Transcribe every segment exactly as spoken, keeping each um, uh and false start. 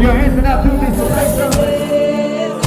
Your hands and now do this for Faith Service.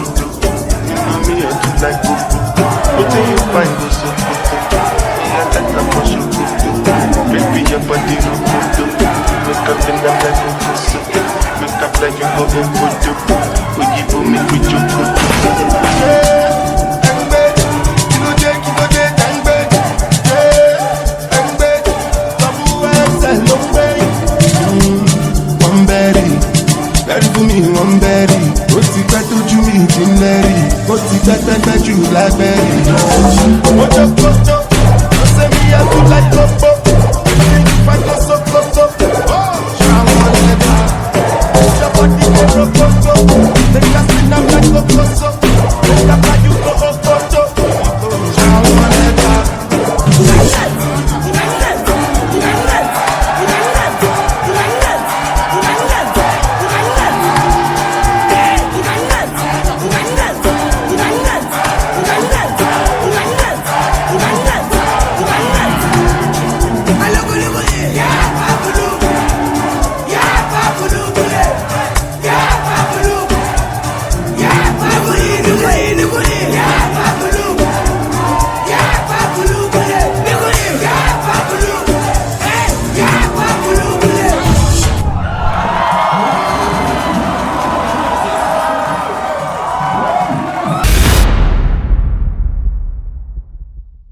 Mommy, I do like go go. Wetin you find go so go go. Me, I like that for sure go go. Baby, your body no go do. Make up in the like go go so. Make up like you go go go do. Oyibo make we joke go do. Wọ́n bẹ̀rẹ̀, bẹ̀rẹ̀ fún mi, wọ́n bẹ̀rẹ̀. Ó ti pẹ́ tójú mi ti ń lẹ́rì. Ó ti pẹ́ pẹ́pẹ́ jù lágbẹ̀rì. Ó jọ kótó, ó ṣe mí yàtọ̀ láì lọ́pọ̀. Ìfipá tó